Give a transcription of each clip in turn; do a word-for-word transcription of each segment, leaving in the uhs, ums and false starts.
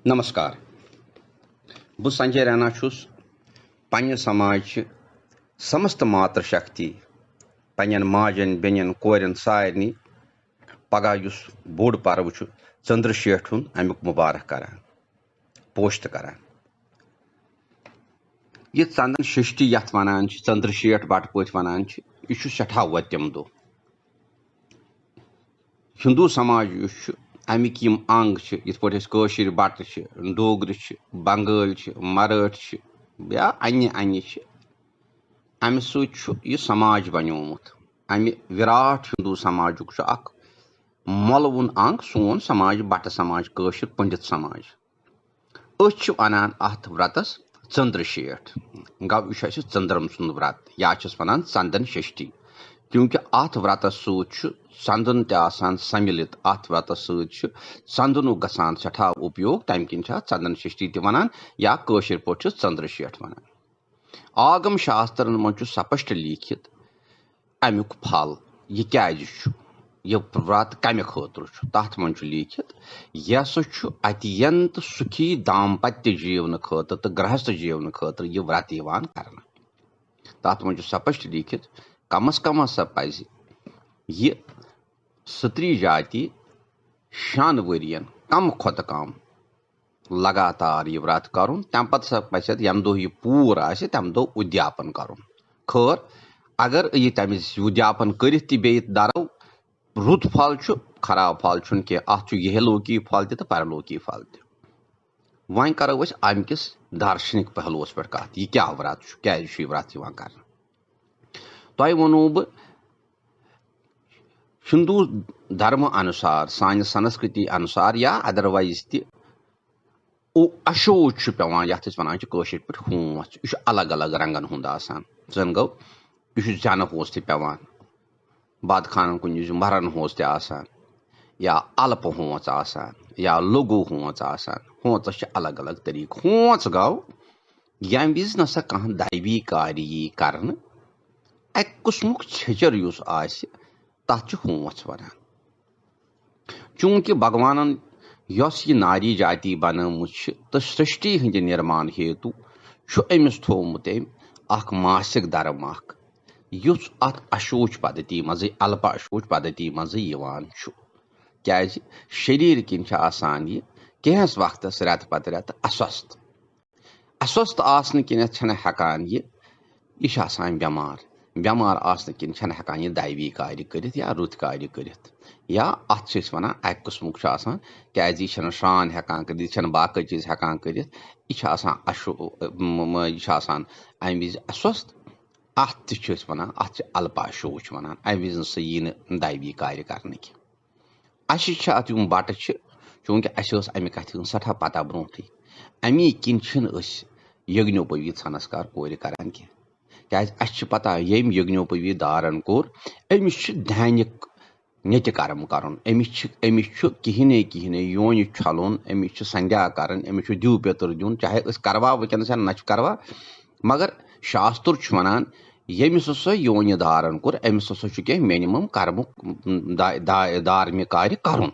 نمسکار۔ بہٕ سنجے رینا چھُس پننہِ سماجچہِ سمست ماتر شکتی، پننٮ۪ن ماجن، بیٚنٮ۪ن، کورٮ۪ن سارنٕے پگاہ یُس بوٚڑ پرو چھُ ژٔنٛدرٕ شیٹھ ہُنٛد، امیُک مبارک کران، پوشت کران۔ یہِ ژندن ششٹی یتھ ونان چھِ، ژٔنٛدرٕ شیٹھ بٹہٕ پٲٹھۍ ونان چھِ، یہِ چھُ سٮ۪ٹھاہ وۄتِم دۄہ۔ ہندو سماج یُس چھُ، اَمِکۍ یِم انگ چھِ، یِتھ پٲٹھۍ أسۍ کٲشِر بٹہٕ چھِ، ڈوگرِ چھِ، بنگٲلۍ چھِ، مرٲٹھۍ چھِ، یا انہِ انہِ چھِ، اَمہِ سۭتۍ چھُ یہِ سماج بنیومُت۔ اَمہِ وِراٹھ ہندو سماجُک چھُ اکھ مۄلوُن انگ سون سماج، بٹہٕ سماج، کٲشِر پنڈت سماج۔ أسۍ چھِ وَنان اَتھ ورتَس ژٔنٛدرٕ شیٹھ۔ گوٚو، یہِ چھُ اَسہِ ژٔنٛدرَم سُنٛد ورت، یا چھِس وَنان ژَندَن ششٹی۔ کیونکہ اَتھ ورتَس سۭتۍ چھُ ژَندَن تہِ آسان سَمِلِتھ، اَتھ ورتَس سۭتۍ چھُ ژَندَنُک گژھان سٮ۪ٹھاہ اُپیوگ، تَمہِ کِنۍ چھِ اَتھ ژَندَن ششٹی تہِ وَنان، یا کٲشِر پٲٹھۍ چھِ ژٔنٛدرٕ شیٹھ وَنان۔ آگم شاسترن منٛز چھُ سپشٹ لیٖکھِتھ اَمیُک پھل، یہِ کیازِ چھُ، یہِ ورت کمہِ خٲطرٕ چھُ، تَتھ منٛز چھُ لیٖکھِتھ، یہِ ہسا چھُ اتینت سُکھی دامپتیہ جیونہٕ خٲطرٕ تہٕ گرہست جیونہٕ خٲطرٕ یہِ ورت یِوان کرنہٕ۔ تَتھ منٛز چھُ سپشٹ لیٖکھِتھ، کمس کم ہسا پزِ یہِ ستری جاتی شٮ۪ن ؤرین کم کھۄتہٕ کم لگاتار یہِ ورت کرُن۔ تَمہِ پتہٕ ہسا پزِ اَتھ، ییٚمہِ دۄہ یہِ پوٗر آسہِ، تَمہِ دۄہ اُدیاپن کرُن۔ خٲر، اگر یہِ تَمہِ وِزِ اُدیاپن کٔرِتھ تہِ بیٚیہِ درو، رُت پھل چھُ، خراب پھل چھُنہٕ کینٛہہ۔ اَتھ چھُ یِہلوکی پھل تہِ تہٕ پرلوکی پھل تہِ۔ وۄنۍ کرو أسۍ اَمہِ کِس دارشنِک پہلوَس پٮ۪ٹھ کَتھ، یہِ کیٛاہ ورت چھُ، کیٛازِ چھُ یہِ ورت یِوان کرنہٕ؟ تۄہہِ ووٚنوُ بہٕ، ہندو دھرمہٕ انُسار، سانہِ سنسکرتی انُسار یا otherwise تہِ، او-، اشوچ چھُ پٮ۪وان، یَتھ أسۍ وَنان چھِ کٲشِر پٲٹھۍ ہونٛژ۔ یہِ چھُ الگ الگ رنٛگن ہُنٛد آسان۔ زَن گوٚو، یہِ چھُ زٮ۪نہٕ ہونٛژ تہِ پٮ۪وان، باد خانن کُنہِ وِزِ مَرَن ہونٛژ تہِ آسان، یا اَلپہٕ ہونٛژ آسان، یا لوٚگوٗ ہونٛژ آسان۔ ہونٛژَس چھِ الگ الگ طریٖقہٕ۔ ہونٛژ گوٚو، ییٚمہِ وِزِ نہ سا کانٛہہ دَیوی کارِ یی کرنہٕ، اَکہِ قٕسمُک چھیٚچر یُس آسہِ، تَتھ چھِ ہونٛژ وَنان۔ چوٗنٛکہِ بھگوانن یۄس یہِ ناری جاتی بنٲومٕژ چھِ تہٕ سرشٹی ہٕنٛدِ نِرمان ہیتو چھُ أمِس تھوومُت أمۍ اکھ ماسِک دھرم اکھ، یُس اَتھ اشوچ پدھتی منٛزٕے، الپا اشوچ پدھتی منٛزٕے یِوان چھُ۔ کیازِ؟ شریٖر کِنۍ چھِ آسان یہِ کینٛہَس وقتس، رٮ۪تہٕ پتہٕ رٮ۪تہٕ، اسوستھ۔ اسوستھ آسنہٕ کِنٮ۪تھ چھَنہٕ ہٮ۪کان یہِ، یہِ چھِ آسان بٮ۪مار۔ بٮ۪مار آسنہٕ کِنۍ چھَنہٕ ہٮ۪کان یہِ دَیوی کارِ کٔرِتھ یا رُت کارِ کٔرِتھ۔ یا اَتھ چھِ أسۍ وَنان، اَکہِ قٕسمُک چھُ آسان، کیٛازِ یہِ چھَنہٕ سرٛان ہٮ۪کان کٔرِتھ، یہِ چھَنہٕ باقٕے چیٖز ہٮ۪کان کٔرِتھ۔ یہِ چھِ آسان اَشو-، م-، م-، یہِ چھِ آسان اَمہِ وِزِ اسوستھ۔ اَتھ تہِ چھِ أسۍ وَنان، اَتھ چھِ الپا شوچ وَنان، اَمہِ وِزِ نہٕ سُہ یی نہٕ دَیوی کارِ کَرنہٕ کینٛہہ۔ اَسہِ چھِ اَتھ یِم بَٹہٕ چھِ، چوٗنٛکہِ اَسہِ ٲس اَمہِ کَتھِ ہٕنٛز سٮ۪ٹھاہ پَتہ برونٛٹھٕے، اَمی کِنۍ چھِنہٕ أسۍ یگنیوپویت سنسکار کورِ کران کینٛہہ۔ کیٛازِ؟ اَسہِ چھِ پَتہ، ییٚمۍ یگنیوپویت دھارن کوٚر، أمِس چھِ دھانیُک نِتہِ کرم کرُن، أمِس چھِ، أمِس چھُ کِہیٖنۍ کِہیٖنۍ یونہِ چھلُن، أمِس چھِ سنٛدھیا کرٕنۍ، أمِس چھُ دیو پیتر دیُن، چاہے أسۍ کروا وٕنکیٚنَس یا نہ چھِ کروا، مگر شاستر چھُ وَنان، ییٚمِس ہسا یونہِ دھارن کوٚر، أمِس ہسا چھُ کینٛہہ minimum کرمُک، دا-، دا-، دھارمِک کارِ کرُن۔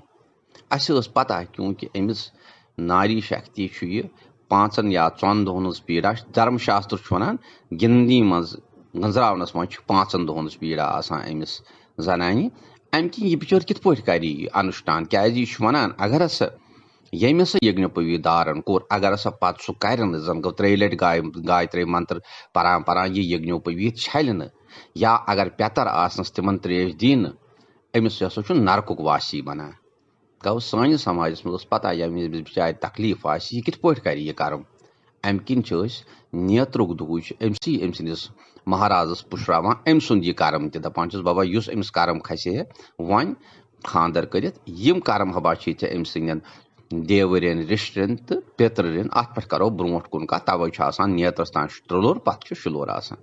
اَسہِ ٲس پَتہ، کیونکہِ أمِس ناری شکتی چھُ یہِ پانٛژَن یا ژۄن دۄہَن ہٕنٛز پیٖڑا۔ دھرم شاستر چھُ وَنان، گِنٛدنی منٛز، گٔنٛزراونَس منٛز چھِ پانٛژَن دۄہَن ہٕنٛز پیٖڑا آسان أمِس زنانہِ۔ اَمہِ کِنۍ یہِ بِچٲر کِتھ پٲٹھۍ کَرِ یہِ انُشٹھان؟ کیٛازِ یہِ چھُ وَنان، اگر ہسا ییٚمہِ ہسا یگنیوپویت دھارن کوٚر، اگر ہسا پَتہٕ سُہ کَرِ نہٕ، زَن گوٚو ترٛیٚیہِ لَٹہِ گاے، گاے ترٛیٚیہِ منتر پَران پَران یہِ یگنیوپویت چھَلہِ نہٕ، یا اگر پیٚتر آسنَس تِمَن ترٛیش دی نہٕ، أمِس ہسا چھُ نرکُک واسی بَنان۔ گوٚو، سٲنِس سماجس منٛز ٲس پتہ، ییٚمہِ وِزِ أمِس بِچارِ تکلیٖف آسہِ، یہِ کِتھ پٲٹھۍ کرِ یہِ کرم؟ اَمہِ کِنۍ چھِ أسۍ نیترُک دۄہٕے چھُ أمسٕے، أمۍ سٕنٛدِس مہارازس پُشراوان أمۍ سُنٛد یہِ کرم تہِ، دَپان چھِس، "بابا، یُس أمِس کرم کھسہِ ہے وۄنۍ خانٛدر کٔرِتھ، یِم کرم ہبا چھِ ژےٚ أمۍ سٕنٛدٮ۪ن دیورٮ۪ن، رِشتٮ۪ن تہٕ پیترٮ۪ن، اَتھ پٮ۪ٹھ کرو برونٛٹھ کُن کَتھ۔" تَوَے چھُ آسان نیترس تام ترٛوٚلُر، پَتہٕ چھُ شُلُر آسان۔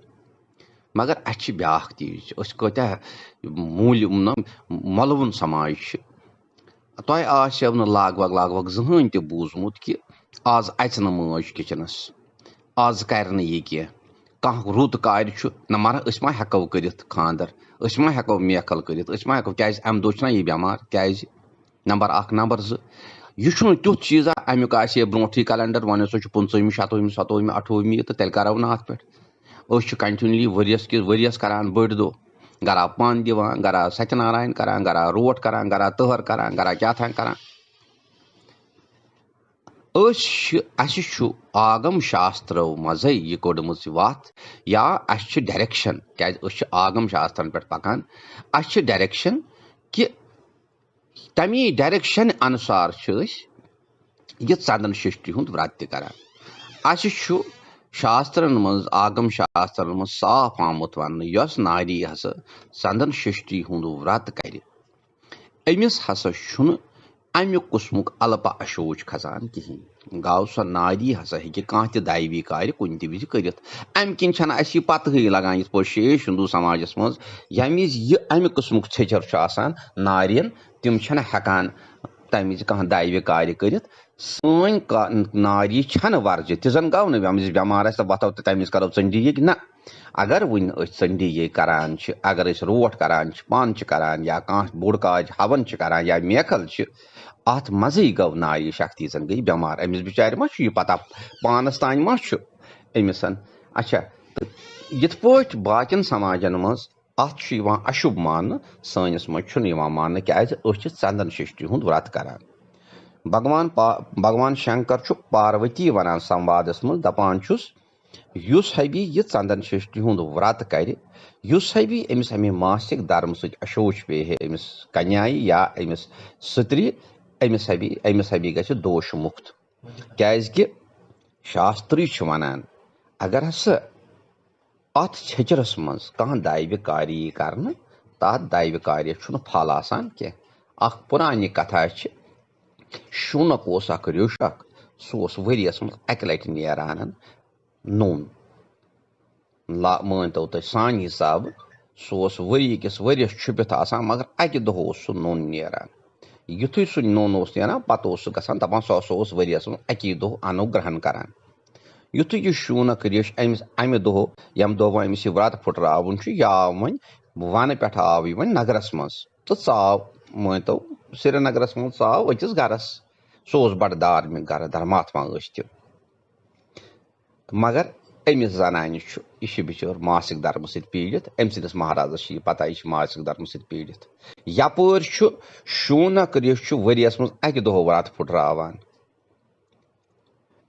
مگر اَسہِ چھِ بیٛاکھ چیٖز، أسۍ کۭتیٛاہ موٗلۍ، نہ، مۄلوُن سماج چھِ۔ تۄہہِ آسیو نہٕ لگ بگ، لگ بگ زٕہٕنۍ تہِ بوٗزمُت کہِ آز اَژِ نہٕ مٲج کِچنَس، آز کَرِ نہٕ یہِ کینٛہہ۔ کانٛہہ رُت کارِ چھُ، نہ مَرٕ، أسۍ ما ہٮ۪کو کٔرِتھ خانٛدر، أسۍ ما ہٮ۪کو محفل کٔرِتھ، أسۍ ما ہٮ۪کو، کیٛازِ اَمہِ دۄہ چھُنہ یہِ بٮ۪مار، کیٛازِ؟ نمبر اکھ۔ نمبر زٕ، یہِ چھُنہٕ تیُتھ چیٖزا، اَمیُک آسہِ ہے برونٛٹھٕے کیلنڈر، وۄنۍ ہسا چھُ پٕنٛژہٲیمہِ، شَتوُہمہِ، ستووُہمہِ، اَٹھووُہمہِ، تہٕ تیٚلہِ کَرو نہٕ اَتھ پٮ۪ٹھ۔ أسۍ چھِ کنٹینیولی ؤریَس کِس ؤریَس کَران بٔڑۍ دۄہ، گرا پَن دِوان، گرا ستیناراین کَران، گرا روٹھ کَران، گرا تٔہَر کَران، گرا کیٛاہ تام کَران۔ أسۍ چھِ، اَسہِ چھُ آگم شاسترو منٛزٕے یہِ کوٚڑمٕژ یہِ وَتھ، یا اَسہِ چھِ ڈایریکشن، کیٛازِ أسۍ چھِ آگم شاسترن پٮ۪ٹھ پَکان۔ اَسہِ چھِ ڈایریکشن کہِ تَمی ڈایریکشن انوسار چھِ أسۍ یہِ ژندن ششٹی ہُنٛد ورت تہِ کران۔ اَسہِ چھُ شاسترن منٛز، آگم شاسترن منٛز صاف آمُت وننہٕ، یۄس ناری ہسا ژندن ششٹی ہُنٛد ورت کرِ، أمِس ہسا چھُنہٕ اَمہِ قٕسمُک الپا اشوچ کھسان کِہیٖنۍ۔ گوٚو، سۄ ناری ہسا ہیٚکہِ کانٛہہ تہِ دایوی کارِ کُنہِ تہِ وِزِ کٔرِتھ۔ اَمہِ کِنۍ چھَنہٕ اَسہِ یہِ پَتہٕ ہٕے لگان، یِتھ پٲٹھۍ شیش ہِندوٗ سماجَس منٛز ییٚمہِ وِزِ یہِ اَمہِ قٕسمُک ژھیٚچھر چھُ آسان نارٮ۪ن، تِم چھِنہٕ ہٮ۪کان تَمہِ وِزِ کانٛہہ دایوِ کارِ کٔرِتھ۔ سٲنۍ کا-، ناری چھَنہٕ ورجہِ، تہِ زَن گوٚو نہٕ ییٚمہِ وِزِ بٮ۪مار آسہِ تہٕ وۄتھو تہٕ تَمہِ وِزِ کَرو ژٔنڈی یہِ، نہ۔ اگر وۄنۍ أسۍ ژٔنڈی یے کران چھِ، اگر أسۍ روٹھ کران چھِ، پَن چھِ کران، یا کانٛہہ بوٚڑ کاج ہَوان چھِ کران، یا میکھل چھِ، اَتھ منٛزٕے گوٚو ناری شکتی زَن گٔے بٮ۪مار۔ أمِس بِچارِ ما چھُ یہِ پَتہ، پانَس تام ما چھُ أمِس؟ اچھا، تہٕ یِتھ پٲٹھۍ باقین سماجن منٛز اَتھ چھُ یِوان اشُب ماننہٕ، سٲنِس منٛز چھُنہٕ یِوان ماننہٕ، کیازِ أسۍ چھِ ژندن ششٹی ہُنٛد ورت کران۔ بھگوان پا-، بھگوان شنکر چھُ پاروتی ونان سموادس منٛز، دپان چھُس، یُس ہبی یہِ ژندن ششٹی ہُنٛد ورت کرِ، یُس ہبی أمِس اَمہِ ماسِک دھرمہٕ سۭتۍ اشوچ پیٚیہِ ہے أمِس کنیایہِ یا أمِس سترِ، أمِس ہبی، أمِس ہبی گژھِ دوش مُکت۔ کیازِ کہِ شاستری چھِ ونان، اگر ہسا اتھ چھٔچرس منٛز کانٛہہ دایوِ کاری یی کرنہٕ، تتھ دایوِ کاریس چھُنہٕ پھل آسان کینٛہہ۔ اکھ پرانی کتھا چھِ، شوٗنک اوس اکھ ریوٚش اکھ، سُہ اوس ؤریس منٛز اکہِ لٹہِ نیران نوٚن۔ لا-، مٲنۍ تو تُہۍ سانہِ حسابہٕ، سُہ اوس ؤری کِس ؤریَس چھُپِتھ آسان، مگر اَکہِ دۄہ اوس سُہ نوٚن نیران۔ یُتھُے سُہ نوٚن اوس نیران، پَتہٕ اوس سُہ گژھان، دَپان، سُہ ہسا اوس ؤریَس منٛز اَکی دۄہ اَنُگرہن کران۔ یُتھُے یہِ شوٗنَک ریش أمِس اَمہِ دۄہ، ییٚمہِ دۄہ وۄنۍ أمِس یہِ ورٛت پھُٹراوُن چھُ، یہِ آو وۄنۍ وانہٕ پٮ۪ٹھ آو یہِ وۄنۍ نگرَس منٛز تہٕ ژاو، مٲنۍ تو، سرینگرَس منٛز ژاو أکِس گرَس۔ سُہ اوس بَڑٕ دھارمِک گرٕ، دھرماتما ٲسۍ تِم۔ مگر أمِس زنانہِ چھُ، یہِ چھِ بِچٲر ماسِک دھرمہٕ سۭتۍ پیٖڑِتھ، أمۍ سٕنٛدِس مہرازس چھِ یہِ پتہ، یہِ چھِ ماسِک دھرمہٕ سۭتۍ پیٖڑِتھ۔ یپٲرۍ چھُ شوٗنک ریش چھُ ؤریَس منٛز اَکہِ دۄہ ورٛت پھُٹراوان۔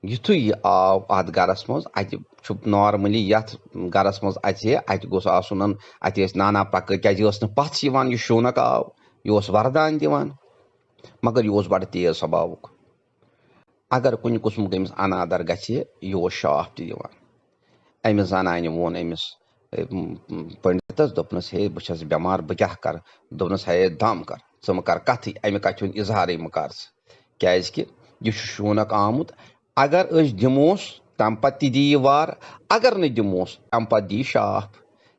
یُتھُے یہِ آو اَتھ گرس منٛز، اَتہِ چھُ normally یَتھ گرس منٛز اَژِ ہے، اَتہِ گوٚژھ آسُن، اَتہِ ٲسۍ نانا پکٲرۍ، کیازِ یہِ ٲس نہٕ پژھ یِوان، یہِ شوٗنک آو، یہِ اوس وردان دِوان، مگر یہِ اوس بڑٕ تیز سباوُک۔ اگر کُنہِ قٕسمُک أمِس انادر گژھِ ہے، یہِ اوس شاپ تہِ دِوان۔ أمِس زنانہِ ووٚن أمِس، اے، م، م، پنڈتس، دوٚپنس، "ہے، بہٕ چھَس بٮ۪مار، بہٕ کیٛاہ کرٕ؟" دوٚپنس، "ہے، دم کر، ژٕ مہٕ کر کتھٕے، امہِ کتھِ ہُنٛد اظہارٕے مہٕ کر ژٕ، کیازِ کہِ یہِ چھُ شوٗنک آمُت۔ اگر أسۍ دِموس، تمہِ پتہٕ تہِ دِیہِ یہِ وار، اگر نہٕ دِموس، تمہِ پتہٕ دِیہِ شاپ۔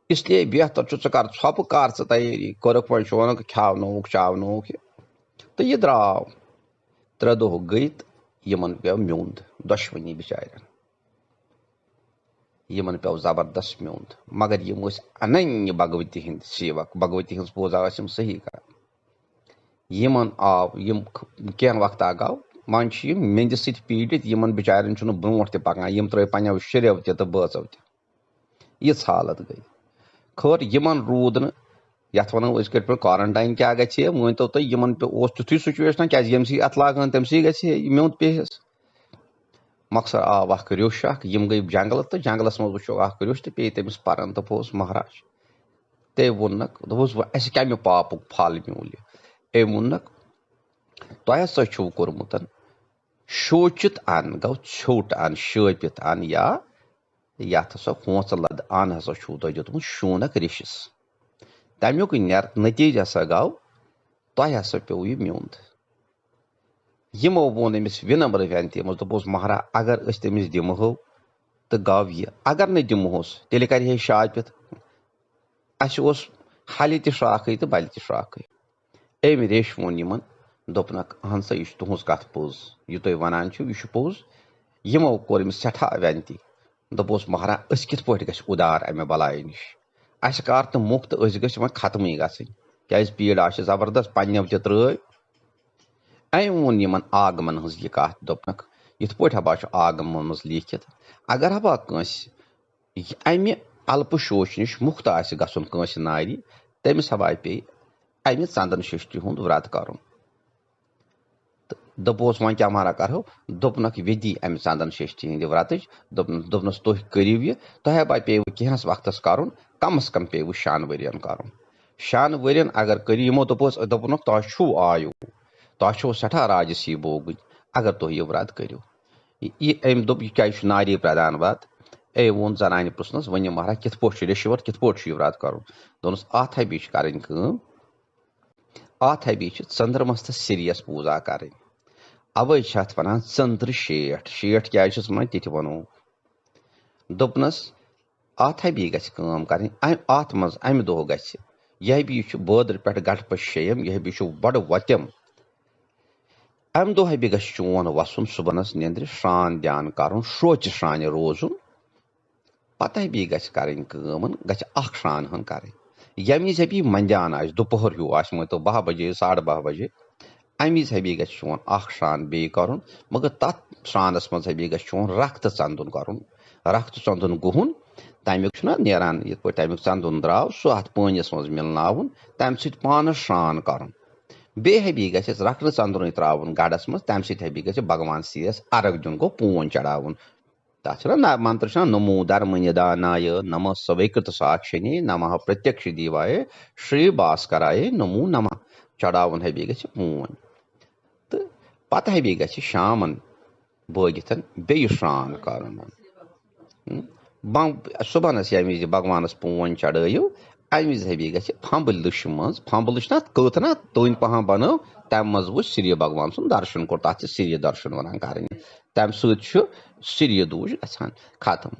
اس لیے بہتر چھُ ژٕ کر ژھۄپہٕ، کر ژٕ تیٲری۔" کوٚرُکھ وۄنۍ شوٗنک، کھیاونووُکھ، چاونووُکھ یہِ، تہٕ یہِ درٛاو۔ ترٛےٚ دۄہ گٔے تہٕ یِمن پیوٚو میوٚنٛد، دۄشوٕنی بِچارٮ۪ن۔ یِمن پیوٚو زبردست میوٚنٛد، مگر یِم ٲسۍ اننیہ بھگوتی ہٕنٛدۍ سیوک، بھگوتی ہٕنٛز پوٗزا ٲسۍ یِم صحیح کران۔ یِمن آو، یِم ک-، کینٛہہ وقتا گوٚو، وۄنۍ چھِ یِم میٚنٛدِ سۭتۍ پیٖڑِتھ، یِمن بِچارٮ۪ن چھُنہٕ برونٛٹھ تہِ پکان، یِم ترٲے پننیو شُرٮ۪و تہِ تہٕ بٲژو تہِ۔ یِژھ حالت گٔے۔ خٲر، یِمن روٗد نہٕ، یتھ ونو أسۍ کٲشِر پٲٹھۍ quarantine کیٛاہ گژھِ ہے، مٲنۍ تو تُہۍ، یِمن پے-، اوس تیُتھُے situation، کیٛازِ ییٚمہِ سٕے اتھٕ لاگہٕ ہن، تٔمۍ سٕے گژھِ ہے یہِ میوٚنٛد پیٚیہِ ہس۔ مۄخصر آو اکھ ریوٚش اکھ، یِم گٔے جنگلہٕ تہٕ جنگلس منٛز وٕچھو اکھ ریوٚش تہٕ پیٚیہِ تٔمِس پرن تہٕ پوٚز مہراج۔ تٔمۍ ووٚننکھ، دوٚپُس، "وۄنۍ اَسہِ کَمہِ پاپُک پھل میوٗل یہِ؟" أمۍ ووٚننکھ، "تۄہہِ ہسا چھُو کوٚرمُت شوٗچِتھ ان، گوٚو ژھیوٚٹ ان، شٲپِتھ ان، یا یَتھ ہسا کھوژ لد ان ہسا چھُو تۄہہِ دیُتمُت شوٗنک ریشِس۔ تَمیُک نٮ۪ر-، نتیٖجہٕ ہسا گوٚو، تۄہہِ ہسا پیوٚو یہِ میوٚنٛد۔" یِمو ووٚن أمِس وِنَمر وٮ۪نتی منٛز، دوٚپُس، "مہرا، اگر أسۍ تٔمِس دِمہو تہٕ گوٚو یہِ، اگر نہٕ دِمہوس، تیٚلہِ کرِ ہے شاپِتھ۔ اَسہِ اوس ہلہِ تہِ شراکھٕے تہٕ بلہِ تہِ شراکھٕے۔" أمۍ ریٚش ووٚن یِمن، دوٚپنکھ، "اہن سا، یہِ چھِ تُہنٛز کتھ پوٚز، یہِ تُہۍ ونان چھِو، یہِ چھُ پوٚز۔" یِمو کوٚر أمِس سٮ۪ٹھاہ وٮ۪نتی، دوٚپُس، "مہرا، أسۍ کِتھ پٲٹھۍ گژھِ اُدار امہِ بلایہِ نِش؟ اَسہِ کر تہٕ مُکھ تہٕ أسۍ گٔژھۍ وۄنۍ ختمٕے گژھٕنۍ، کیازِ پیٖڑا چھِ زبردست، پننیو تہِ ترٲے۔" أمۍ ووٚن یِمن آگمن ہٕنٛز یہِ کتھ، دوٚپنکھ، یِتھ پٲٹھۍ ہبا چھُ آگمن منٛز لیٖکھِتھ، اگر ہبا کٲنٛسہِ یہِ امہِ الپہٕ شوچہِ نِش مُکت آسہِ گژھُن کٲنٛسہِ نارِ، تٔمِس ہبا پیٚیہِ امہِ ژندن ششٹی ہُنٛد ورت کرُن۔ تہٕ دوٚپُس، وۄنۍ کیٛاہ مارا کرہو؟ دوٚپنکھ، وِدی امہِ ژندن ششٹی ہٕنٛدِ ورتٕچ۔ دوٚپنس، دوٚپنس، تُہۍ کٔرِو یہِ، تۄہہِ ہبا پیٚیِوٕ کینٛہس وقتس کرُن، کم از کم پیٚیِوٕ شٮ۪ن ؤرین کرُن۔ شٮ۪ن ؤرین اگر کٔرِو، یِمو دوٚپُس، دوٚپنکھ، تۄہہِ چھُو آیُ، تۄہہِ چھُو سٮ۪ٹھاہ راجسی بوگٕنۍ، اگر تُہۍ یہِ ورت کٔرِو۔ یہِ، یہِ، أمۍ دوٚپ، یہِ کیٛازِ چھُ ناری پرٛدھان ورت؟ أمۍ ووٚن زنانہِ پرٛژھنس، ؤنِو مہراہ، کِتھ پٲٹھۍ چھُ ریٚشہِ ورت، کِتھ پٲٹھۍ چھُ یہِ ورت کرُن؟ دوٚپنس، اتھ ہبی چھِ کرٕنۍ کٲم، اتھ ہبی چھِ ژٔنٛدرمس تہٕ سِریَس پوٗزا کرٕنۍ۔ اوے چھِ اتھ ونان ژٔنٛدرٕ شیٹھ۔ شیٹھ کیٛازِ چھِس ونان، تہِ تہِ ونو۔ دوٚپنس، اتھ ہبی گژھِ کٲم کرٕنۍ، ام-، اتھ منٛز امہِ دۄہ گژھِ، یہِ ہبی چھُ بٲدرٕ پٮ۪ٹھ گٹہٕ پٔچ شیٚیِم، یہِ ہبی چھُ بڑٕ وۄتِم۔ امہِ دۄہ ہبی گژھِ چون وسُن صُبحنس نیندرِ، شران دیان کرُن، شروچہِ شرانہِ روزُن۔ پتہٕ ہبی گژھِ کرٕنۍ کٲم، گژھِ اکھ شران ہن کرٕنۍ۔ ییٚمہِ وِزِ ہبی منٛدیان آسہِ، دُپہر ہیوٗ آسہِ، مٲنۍ تو باہ بجے، ساڑٕ باہ بجے، امہِ وِزِ ہبی گژھِ چون اکھ شران بیٚیہِ کرُن، مگر تتھ شرانس منٛز ہبی گژھِ چون رکھ تہٕ ژندُن کرُن۔ رکھ تہٕ ژندُن گُہُن، تمیُک چھُنہ نیران، یِتھ پٲٹھۍ تمیُک ژندُن درٛاو، سُہ اتھ پٲنِس منٛز مِلناوُن، تمہِ سۭتۍ پانس شران کرُن۔ بیٚیہِ ہبی گژھِ اَسہِ رکھ نہٕ ژندُنٕے ترٛاوُن گڑس منٛز، تمہِ سۭتۍ ہبی گژھِ بھگوان سِیَس ارگ دیُن، گوٚو پون چڑھاوُن۔ تتھ چھُنہ نا-، منتر چھُنہ، نمو دھرم ندانایہ، نمہ سویکرت ساکشنے، نمہ پرتیکش دیوایہ، شری بھاسکرایہ نمو نمہ۔ چڑھاوُن ہبی گژھِ پون۔ تہٕ پتہٕ ہبی گژھِ شامن بٲگِتھ بیٚیہِ شران کرُن۔ ہم؟ بم-، صُبحنس ییٚمہِ وِزِ بھگوانس پون چڑھٲیِو، امہِ وِزِ ہبی گژھِ پھمبہٕ لِشہِ منٛز، پھمبہٕ لِش نہ، کٔت نہ، تٔنۍ پہم بنٲو، تمہِ منٛز وٕچھ سِریہِ بھگوان سُنٛد درشن کوٚر، تتھ چھِ سِریہِ درشن ونان کرٕنۍ۔ تمہِ سۭتۍ چھُ سِریہِ دوٗش گژھان ختم۔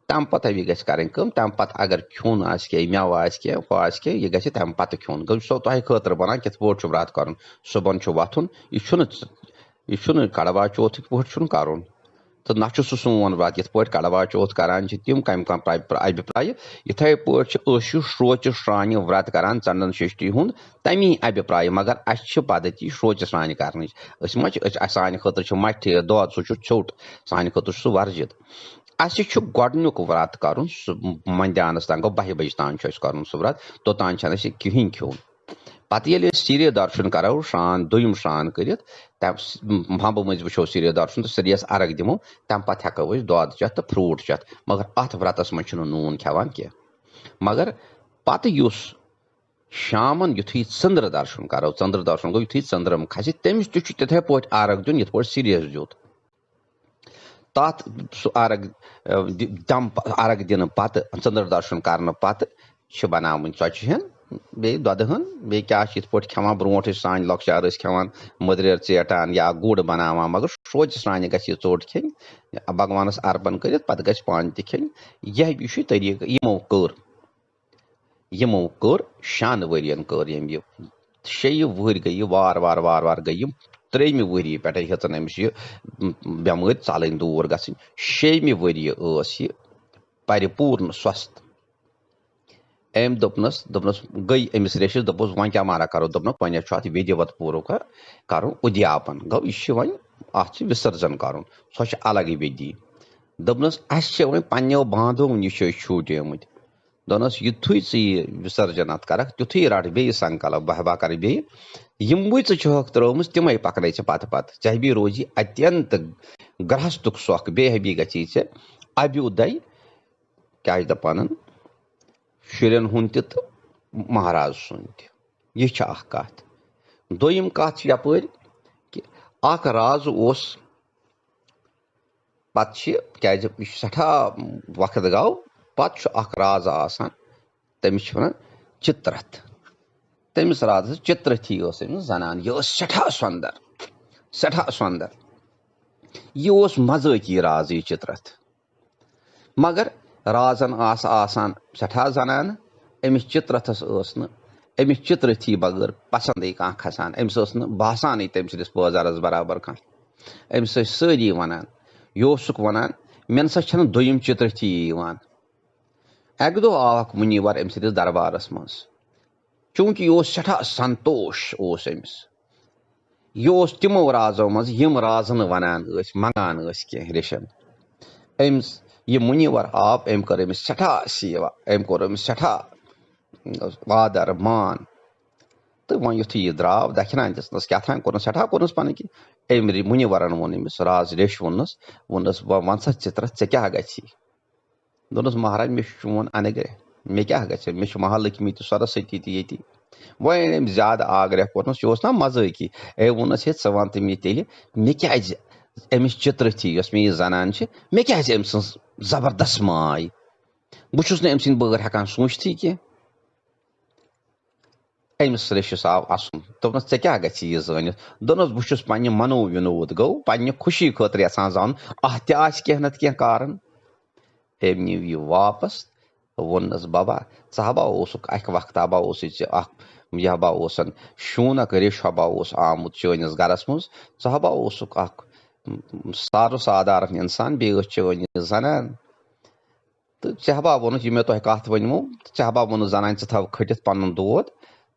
تمہِ پتہٕ ہبی گژھِ کرٕنۍ کٲم، تمہِ پتہٕ اگر کھیوٚن آسہِ کینٛہہ، مٮ۪وٕ آسہِ کینٛہہ، ہُہ آسہِ کینٛہہ، یہِ گژھِ تمہِ پتہٕ کھیوٚن۔ گوٚو، یہِ چھُسو تۄہہِ خٲطرٕ ونان کِتھ پٲٹھۍ چھُ ورت کرُن۔ صُبحن چھُ وۄتھُن، یہِ چھُنہٕ، یہِ چھُنہٕ کڑوا چوتھٕکۍ پٲٹھۍ چھُنہٕ کرُن۔ تہٕ نہ چھُ سُہ سون ورت یِتھ پٲٹھۍ کڑوا چوتھ کران چھِ تِم، کمہِ کانٛہہ پرا-، پرا-، ابہِ پرایہِ۔ یِتھے پٲٹھۍ چھِ أسۍ چھِ شروچہِ شرانہِ ورت کران ژنٛڈن ششٹی ہُنٛد، تمی ابہِ پرایہِ، مگر اسہِ چھِ پدتی شروچہِ شرانہِ کرنٕچ۔ أسۍ ما چھِ، أسۍ، سانہِ خٲطرٕ چھِ مٹھِ دۄد، سُہ چھُ ژھیوٚٹ، سانہِ خٲطرٕ چھُ سُہ ورجِت۔ اسہِ چھُ گۄڈنیُک ورت کرُن، سُہ منٛدیانس تام گوٚو، بہہِ بجہِ تام چھُ اسہِ کرُن سُہ ورت، توٚتام چھَنہٕ اسہِ کِہیٖنۍ کھیوٚن۔ پتہٕ ییٚلہِ أسۍ سِریہِ درشن کرو، شران، دوٚیِم شران کٔرِتھ، تَمہِ س-، پھمبہٕ مٔنٛزۍ وٕچھو سِریہِ درشن تہٕ سِریَس ارگ دِمو، تَمہِ پتہٕ ہٮ۪کو أسۍ دۄد چٮ۪تھ تہٕ fruit چٮ۪تھ۔ مگر اتھ ورتس منٛز چھُنہٕ نوٗن کھٮ۪وان کینٛہہ۔ مگر پتہٕ یُس شامن یُتھُے ژٔنٛدرٕ درشن کرو، ژٔنٛدرٕ درشن گوٚو یُتھُے ژٔنٛدرم کھسہِ، تٔمِس تہِ چھُ تِتھے پٲٹھۍ ارگ دیُن، یِتھ پٲٹھۍ سِریَس دیُت۔ تَتھ سُہ ارگ، اَ، دِ-، دم پ-، ارگ دِنہٕ پتہٕ، ژٔنٛدٕر درشُن کرنہٕ پتہٕ چھِ بناوٕنۍ ژۄچہِ ہن، بیٚیہِ دۄدٕ ہن، بیٚیہِ کیٛاہ چھِ یِتھ پٲٹھۍ کھٮ۪وان، برونٛٹھ ٲسۍ سانہِ لۄکچار ٲسۍ کھٮ۪وان مٔدریر ژیٹان یا گُڑ بناوان، مگر شروٗژ سرٛانہِ گژھِ یہِ ژوٚٹ کھیٚنۍ، بھگوانس ارپن کٔرِتھ، پتہٕ گژھِ پانہٕ تہِ کھیٚنۍ۔ یہِ، یہِ چھُ طریٖقہٕ، یِمو کٔر۔ یِمو کٔر، شٮ۪ن ؤرین کٔر ییٚمۍ یہِ۔ شیٚیہِ وُہٕرۍ گٔیہِ وار وار وار وار گٔیہِ یِم۔ ترٛیٚیِمہِ ؤری پٮ۪ٹھے ہیٚژٕن أمِس یہِ، م، بٮ۪مٲرۍ ژلٕنۍ، دوٗر گژھٕنۍ۔ شیٚیِمہِ ؤریہِ ٲس یہِ پرِپوٗرن سۄست۔ أمۍ دوٚپنس، دوٚپنس، گٔے أمِس ریشس، دوٚپُس، وۄنۍ کیٛاہ مارا کرو؟ دوٚپنکھ، وۄنۍ چھُ اتھ وِدھیوت پوٗرٕ کا-، کرُن، اُدیاپن۔ گوٚو، یہِ چھُ وۄنۍ، اتھ چھُ وِسرجن کرُن، سۄ چھِ الگ وِدھی۔ دوٚپنس، اسہِ چھِ وۄنۍ پننیو باندھو نِش چھِ أسۍ چھوٗٹیمٕتۍ۔ دوٚپنس، یُتھُے ژٕ یہِ وِسرجن اتھ کرکھ، تیُتھُے رٹھ بیٚیہِ سنکلپ، بہبا کرٕ بیٚیہِ۔ یِموٕے ژٕ چھُہکھ ترٲومٕژ، تِمے پکنَے ژٕ پتہٕ پتہٕ۔ ژےٚ ہبی روزی اتینت گرہستُک سۄکھ، بیٚیہِ ہبی گژھی ژےٚ ابیُدے، کیٛاہ چھِ دپان، شُرٮ۪ن ہُنٛد تہِ تہٕ مہراز سُنٛد تہِ۔ یہِ چھِ اکھ کتھ۔ دوٚیِم کتھ چھِ یپٲرۍ کہِ اکھ راز اوس، پتہٕ چھِ، کیازِ یہِ چھُ سٮ۪ٹھاہ وقت گوٚو، پتہٕ چھُ اکھ راز آسان، تٔمِس چھِ ونان چترتھ۔ تٔمِس رازس چترتھی ٲس أمِس زنان، یہِ ٲس سٮ۪ٹھاہ سۄندر، سٮ۪ٹھاہ سۄندر۔ یہِ اوس مزٲقی راز، یہِ چترتھ۔ مگر رازن آسہٕ آسان سٮ۪ٹھاہ زنانہٕ، أمِس چترتھس ٲس نہٕ، أمِس چترتھی بغٲر پسندٕے کانٛہہ کھسان۔ أمِس ٲس نہٕ باسانٕے تٔمۍ سٕنٛدِس پٲزارس برابر کانٛہہ۔ أمِس ٲسۍ سٲری ونان، یہِ اوسُکھ ونان، مےٚ نسا چھنہٕ دوٚیِم چترتھی یِوان۔ اکہِ دۄہ آو اکھ مُنیٖور أمۍ سٕنٛدِس دربارس منٛز۔ چوٗنٛکہِ یہِ اوس سٮ۪ٹھاہ سنتوش اوس أمِس۔ یہِ اوس تِمو رازو منٛز، یِم رازٕ نہٕ وَنان ٲسۍ، منٛگان ٲسۍ کینٛہہ ریشن۔ أمِس یہِ مُنیٖور آو، أمۍ کٔر أمِس سٮ۪ٹھاہ سیوا، أمۍ کوٚر أمِس سٮ۪ٹھاہ آدر مان۔ تہٕ وۄنۍ یُتھُے یہِ درٛاو، دَکھِ نہٕ دِژنَس، کیٛاہ تام کوٚرنَس، سٮ۪ٹھاہ کوٚرنَس پَنٕنۍ کِنۍ۔ أمۍ ری-، مُنیٖورَن ووٚن أمِس، راز ریٚش ووٚننَس، ووٚننَس، "وۄنۍ وَن سا ژِترَس، ژےٚ کیٛاہ گژھی؟" دوٚپنَس، "مہراج، مےٚ چھُ چون اَنہٕ گرٛہ، مےٚ کیٛاہ گژھِ؟ مےٚ چھِ مہالکشمی تہِ سۄرَسوتی تہِ ییٚتی۔" وۄنۍ أمۍ زیادٕ آگرہ کوٚرنَس، یہِ اوس نا مَزٲقی۔ أمۍ ووٚننَس، "ہے، ژٕ وَن تہٕ مےٚ تیٚلہِ، مےٚ کیٛازِ أمِس چِترٕتھی، یۄس مےٚ یہِ زَنان چھِ، مےٚ کیٛازِ أمۍ سٕنٛز زبردست ماے؟ بہٕ چھُس نہٕ أمۍ سٕنٛدۍ بٲگۍ ہٮ۪کان سوٗنٛچتھٕے کینٛہہ۔" أمِس ریٚشِس آو اَسُن۔ دوٚپنَس، "ژےٚ کیٛاہ گژھِ یہِ زٲنِتھ؟" دوٚپنَس، "بہٕ چھُس پنٛنہِ منو وِنود، گوٚو پنٛنہِ خوشی خٲطرٕ یَژھان زانُن، اَتھ تہِ آسہِ کینٛہہ نَتہٕ کینٛہہ کارَن۔" أمۍ نیوٗ یہِ واپَس تہٕ ووٚننَس، "بَبا، ژٕ ہَبا اوسُکھ اَکہِ وقتہٕ ہَبا اوسُے ژےٚ اَکھ، یہِ ہَبا اوسَن شوٗنَکھ ریٚش ہَبا اوس آمُت چٲنِس گَرَس منٛز، ژٕ ہَبا اوسُکھ اَکھ سارٕ سادارَن اِنسان، بیٚیہِ ٲس چٲنۍ یہِ زَنان۔ تہٕ ژےٚ ہَبا ووٚنُتھ، یہِ مےٚ تۄہہِ کَتھ ؤنمو، تہٕ ژےٚ ہَبا ووٚنُتھ زَنانہِ، ژٕ تھاو کھٔٹِتھ پَنُن دود۔"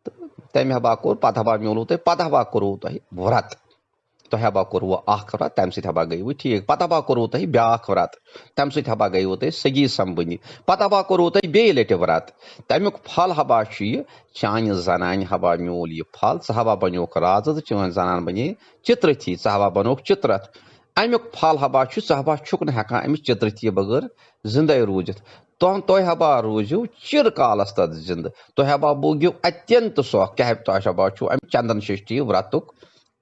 تہٕ تَمہِ ہَبا کوٚر، پَتہٕ ہَبا میوٗلوٗ تۄہہِ، پَتہٕ ہَبا کوٚروٕ تۄہہِ وُرَت۔ تۄہہِ ہَبا کوٚروٕ اَکھ وُرَت، تَمہِ سۭتۍ ہَبا گٔیوٕ ٹھیٖک۔ پَتہٕ ہَبا کوٚروٕ تۄہہِ بیٛاکھ وُرَت، تَمہِ سۭتۍ ہَبا گٔیوٕ تۄہہِ سٔگی سَمبٕنی۔ پَتہٕ ہَبا کوٚروٕ تۄہہِ بیٚیہِ لَٹہِ وُرَت۔ تَمیُک پھل ہَبا چھُ یہِ، چانہِ زَنانہِ ہَبا میوٗل یہِ پھل، ژٕ ہَبا بَنیوکھ رازٕ تہٕ چٲنۍ زَنان بَنے چِترٕتھی، ژٕ ہَبا بَنوکھ چِترَتھ۔ اَمیُک پھل ہَبا چھُ، ژٕ ہَبا چھُکھ نہٕ ہٮ۪کان أمِس چِترٕتھی بغٲر زِندَے روٗزِتھ۔ تُہُنٛد، تُہۍ ہَبا روٗزِو چِر کالَس تَتھ زِندٕ۔ تُہۍ ہَبا بوٗگِو اَتٮ۪ن تہٕ سۄکھ، کیٛاہ تۄہہِ ہَبا چھُو اَمہِ چندن ششٹی ورتُک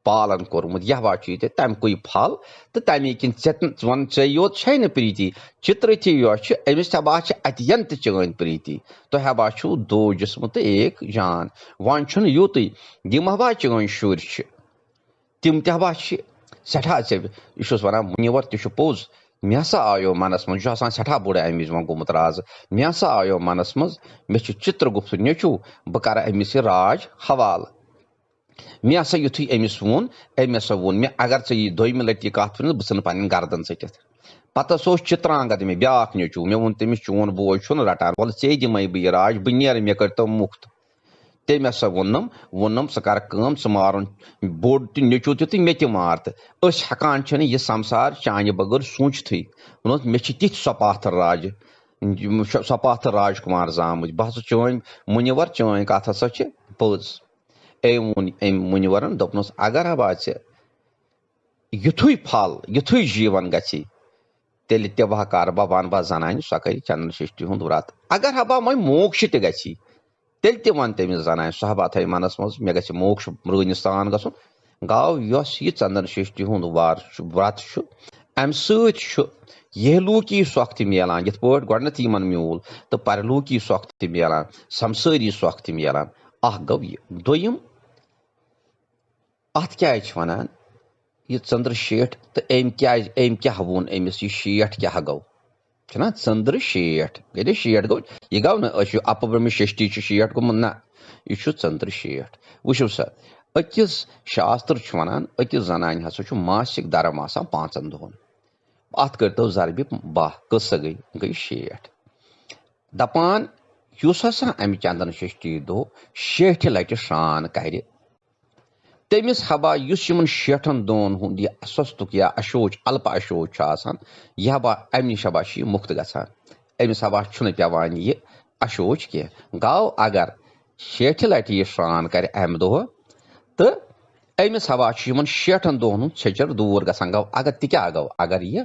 پالن کوٚرمُت۔ یہِ ہَبا چھُ یہِ تہِ تَمہِ کُے پھل۔ تہٕ تَمے کِنۍ ژےٚ تہٕ، ژٕ وَن، ژےٚ یوت چھے نہٕ پریٖتی، چِترٕتھی یۄس چھِ، أمِس ہَبا چھِ اَتٮ۪ن تہِ چٲنۍ پریٖتی۔ تُہۍ ہَبا چھِو دو جسم تہٕ ایک جان۔ وۄنۍ چھُنہٕ یُتُے، یِم ہَبا چٲنۍ شُرۍ چھِ، تِم تہِ ہَبا چھِ سٮ۪ٹھاہ ژےٚ، یہِ چھُس وَنان مُنیٖور تہِ چھُ پوٚز۔ مےٚ ہسا آیو منَس منٛز، یہِ چھُ آسان سٮ۪ٹھاہ بوٚڑ اَمہِ وِزِ وۄنۍ گوٚمُت رازٕ۔ مےٚ ہسا آیو منَس منٛز، مےٚ چھُ چِترگُپت نیٚچوٗ، بہٕ کَرٕ أمِس یہِ راج حوالہٕ۔ مےٚ ہسا یُتھُے أمِس ووٚن، أمۍ ہسا ووٚن مےٚ، "اگر ژےٚ یہِ دوٚیمہِ لَٹہِ یہِ کَتھ ؤنِتھ، بہٕ ژھٕنہٕ پَنٕنۍ گردن ژٔٹِتھ۔" پَتہٕ ہسا اوس چِترانگد مےٚ بیٛاکھ نیٚچوٗ، مےٚ ووٚن تٔمِس، "چون بوے چھُنہٕ رَٹان، وَلہٕ ژےٚ دِمَے بہٕ یہِ راج، بہٕ نیرٕ، مےٚ کٔرۍتو مُفت۔" تٔمۍ ہسا ووٚنُم، ووٚنُم، "ژٕ کر کٲم، ژٕ مارُن بوٚڑ تہِ نیٚچوٗ تہِ تہٕ مےٚ تہِ مار تہٕ أسۍ ہٮ۪کان چھِنہٕ یہِ سمسار چانہِ بغٲر سوٗنٛچتھٕے۔" ووٚنُس، "مےٚ چھِ تِتھۍ سۄپاتھر راجہِ، یِم چھِ سۄپاتھر راجکُمار زامٕتۍ، بہٕ ہسا چٲنۍ مُنِور، چٲنۍ کتھ ہسا چھِ پٔز۔" أمۍ ووٚن أمۍ مُنِورن، دوٚپنس، "اگر ہبا ژےٚ یُتھُے پھل، یُتھُے جیٖون گژھی، تیٚلہِ تہِ وَہہ کَرٕ بہٕ، وَنہٕ بہٕ زَنانہِ، سۄ کَرِ چندن ششٹی ہُنٛد ورت۔ اگر ہبا وۄنۍ موکشہِ تہِ گژھی، تیٚلہِ تہِ وَن تٔمِس زَنانہِ، سۄ ہبا تھایہِ منَس منٛز، مےٚ گژھِ موکش رٲنی سان گژھُن۔" گاو یۄس یہِ چندن ششٹی ہُنٛد وار چھُ، ورت چھُ، اَمہِ سۭتۍ چھُ یہلوٗکی سۄکھ تہِ میلان، یِتھ پٲٹھۍ گۄڈٕنٮ۪تھ یِمن میوٗل، تہٕ پرلوٗکی سۄکھ تہِ میلان، سمسٲری سۄکھ تہِ میلان۔ اکھ گوٚو یہِ۔ دوٚیِم، اَتھ کیٛازِ چھِ وَنان یہِ ژٔنٛدرٕ شیٹھ تہٕ أمۍ کیٛازِ، أمۍ کیٛاہ ووٚن أمِس، یہِ شیٹھ کیٛاہ گوٚو؟ چھُنہ ژٔنٛدرٕ شیٹھ، ییٚلہِ شیٹھ گوٚو، یہِ گوٚو نہٕ، أسۍ چھِ اَپہٕ برٛونٛہہ ششٹی چھُ شیٹھ گوٚمُت، نہ، یہِ چھُ ژٔنٛدرٕ شیٹھ۔ وٕچھِو سا، أکِس شاستر چھُ وَنان، أکِس زنانہِ ہسا چھُ ماسِک درم آسان پانٛژن دۄہن۔ اَتھ کٔرۍتو ضربِ باہ، کٔژ سا گٔے؟ گٔے شیٹھ۔ دَپان، یُس ہسا اَمہِ چندن ششٹی دۄہ شیٹھِ لٹہِ سرٛان کرِ، تٔمِس ہبا یُس یِمن شیٹھن دۄہن ہُنٛد یہِ سۄستُک یا اشوچ، الپہٕ اشوچ چھُ آسان، یہِ ہبا اَمہِ نِش ہبا چھُ یہِ مُکت گژھان۔ أمِس ہبا چھُنہٕ پٮ۪وان یہِ اشوچ کینٛہہ۔ گوٚو اگر شیٹھِ لٹہِ یہِ سرٛان کرِ اَمہِ دۄہ، تہٕ أمِس ہبا چھُ یِمن شیٹھن دۄہن ہُنٛد چھٔچر دوٗر گژھان۔ گوٚو اگر تہِ کیٛاہ گوٚو، اگر یہِ،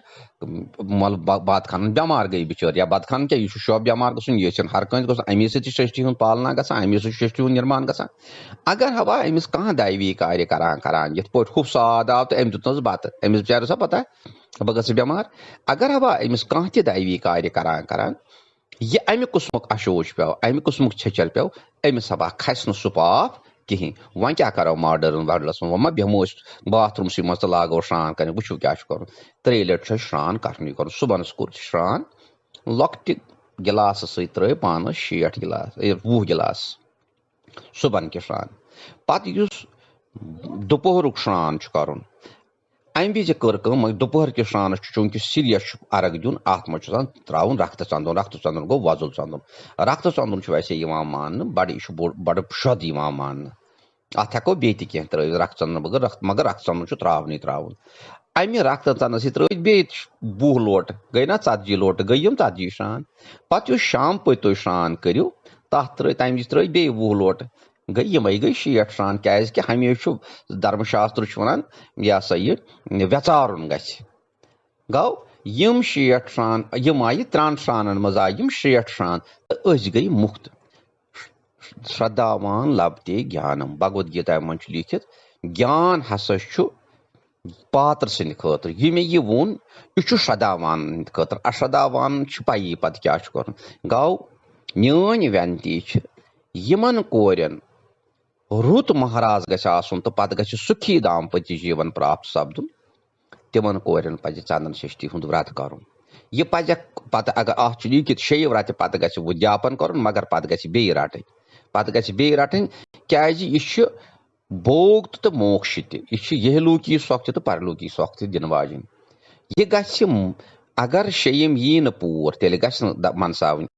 مطلب، با-، باد خانن بٮ۪مار گٔے بِچٲرۍ، یا بد خان کیٛاہ، یہِ چھُ شوب بٮ۪مار گژھُن، یہِ چھُنہٕ ہر کٲنٛسہِ گژھُن، اَمی سۭتۍ چھِ ششٹی ہُنٛد پالنا گژھان، اَمی سۭتۍ چھُ ششٹی ہُنٛد نِرمان گژھان۔ اگر ہبا أمِس کانٛہہ دَیوی کارِ کران کران، یِتھ پٲٹھۍ ہُہ ساد آو تہٕ أمۍ دیُتنَس بَتہٕ، أمِس بِچارِ اوسا پتہ، بہٕ گژھٕ بٮ۪مار۔ اگر ہبا أمِس کانٛہہ تہِ دَیوی کارِ کران کران، یہِ اَمہِ قٕسمُک اشوچ پیوٚو، اَمہِ قٕسمُک چھٔچر پیوٚو، أمِس ہبا کھسہِ نہٕ سُہ پاپھ کِہیٖنۍ۔ وۄنۍ کیٛاہ کرو ماڈٲرٕن ورلڈس منٛز؟ وۄنۍ ما بیٚہمو أسۍ باتھ روٗمسٕے منٛز تہٕ لاگو سرٛان کرنہِ؟ وٕچھِو کیٛاہ چھُ کرُن۔ ترٛیٚیہِ لٹہِ چھُ اَسہِ سرٛان کرنُے کرُن۔ صُبحنس کوٚر سرٛان، لۄکٹہِ گِلاسہٕ سۭتۍ ترٛٲے پانس شیٹھ گِلاس، اے، وُہ گِلاس صُبحن کہِ سرٛان۔ پتہٕ یُس دُپہرُک سرٛان چھُ کرُن، اَمہِ وِزِ کٔر کٲم، مگر دُپہر کِس سرٛانَس چھُ چوٗنٛکہِ سِریَس چھُ عرق دیُن، اَتھ منٛز چھُ آسان ترٛاوُن رَختہٕ ژَندُن، رَختہٕ ژَندُن گوٚو وۄزُل ژَندُن۔ رَختہٕ ژَندُن چھُ ویسے یِوان ماننہٕ، بَڑٕ، یہِ چھُ بوٚڑ، بَڑٕ شوٚد یِوان ماننہٕ۔ اَتھ ہٮ۪کو بیٚیہِ تہِ کینٛہہ ترٲوِتھ، رَکھ ژَنہٕ، مگر رَکھ، مگر رَکھ ژَنہٕ چھُ ترٛاونٕے ترٛاوُن۔ اَمہِ رَکھ تہٕ ژَنَس سۭتۍ ترٲوِتھ بیٚیہِ وُہ لوٹہٕ، گٔے نہ ژَتجی لوٹہٕ، گٔے یِم ژَتجی شرٛان۔ پَتہٕ یُس شام پٔتۍ تُہۍ شرٛان کٔرِو، تَتھ ترٲوِتھ، تَمہِ وِزِ ترٲوِتھ بیٚیہِ وُہ لوٹہٕ، گٔے یِمَے گٔے شیٹھ شرٛان، کیٛازِ کہِ ہمیشہِ چھُ دھرمہٕ شاسترٕ چھُ وَنان، یہِ ہسا یہِ، وٮ۪ژارُن گژھِ۔ گوٚو، یِم شیٹھ شرٛان، یِم آیہِ ترٛٮ۪ن شرٛانَن منٛز آیہِ یِم شیٹھ شرٛان، تہٕ أسۍ گٔے مُکت۔ شردھاوان لبتے گیانم۔ بھگوت گیتا منٛز چھُ لیٖکھِتھ، گیان ہسا چھُ پاتر سٕنٛدِ خٲطرٕ۔ یہِ مےٚ یہِ ووٚن، یہِ چھُ شردھاوان ہٕنٛدِ خٲطرٕ۔ اشردھاوان چھُ پَیی پَتہٕ کیٛاہ چھُ کَرُن۔ گوٚو، میٲنۍ وٮ۪نتی چھِ، یِمن کورٮ۪ن رُت مہراز گژھِ آسُن تہٕ پَتہٕ گژھِ سُکھی دامپتی جیٖون پراپت سپدُن، تِمن کورٮ۪ن پَزِ چندن ششٹی ہُنٛد ورت کَرُن۔ یہِ پَزٮ۪کھ پَتہٕ، اگر اَتھ چھُ لیٖکھِتھ شیٚیہِ ورتہِ پَتہٕ گژھِ وُدیاپن کَرُن، مگر پَتہٕ گژھِ بیٚیہِ رَٹٕنۍ۔ پَتہٕ گژھِ بیٚیہِ رَٹٕنۍ، کیٛازِ یہِ چھُ بھوگ تہٕ موکش تہِ، یہِ چھُ یہلوکی سۄکھ تہِ تہٕ پرلوکی سۄکھ تہِ دِنہٕ واجِنۍ۔ یہِ گژھِ م-، اگر شیٚیِم یی نہٕ پوٗر، تیٚلہِ گژھِ نہٕ د-، منساوٕنۍ۔